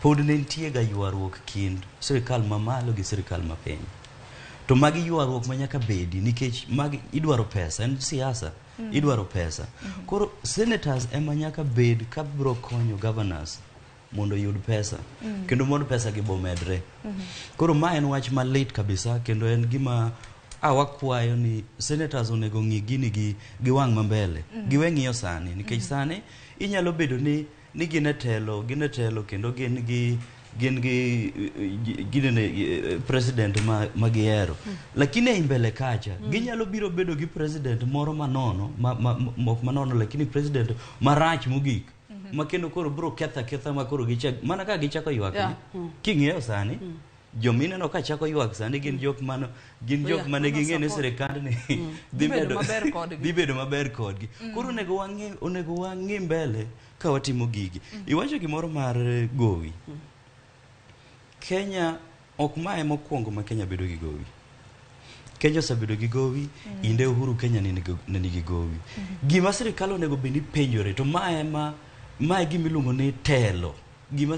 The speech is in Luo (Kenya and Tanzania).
Pod ne nitie ga ywaruok kind sirikal mamalo gi sirikal mapiny. To magi ywaruok ma nyaka bedi nikech magi idwaro pesa, en siasa, idwaro pesa. Koro senators ema nyaka bed ka biro konyo governors mondo oyud pesa kendo mondo pesa gi bomedre. Koro ma en wach malit kabisa kendo en gima a wakwayo ni senators onego ng'i gini gi wang' mambele. Giwe ng'iyo sani nikech sani inyalo bedo ni gin e telo, gin e telo kendo gin gi ginene president ma gihero, lakini ei mbele kacha ginyalo biro bedo gi president moro manono ma ok manono, lakini president marach mogik ma kendo koro biro ketho aketha ma koro gichak mana ka gichako ywak ni king'iyo sani jomineno ka chako ywak sani gin jok mano gin jok mane mano ging'e ni support. Sirikandni Dhi bedo maber kodgi. Dhi bedo maber kodgi. Koro onego wang'i mbele ka watimo gigi. Iwacho gimoro mar gowi. Kenya ok mae mokwongo ma Kenya bedo gi gowi. Kenya osebedo gi gowi inde Uhuru Kenya ne nigi gowi. Gima sirikal onego bed ni penjore to mae ma mae gima iluongo ni telo gima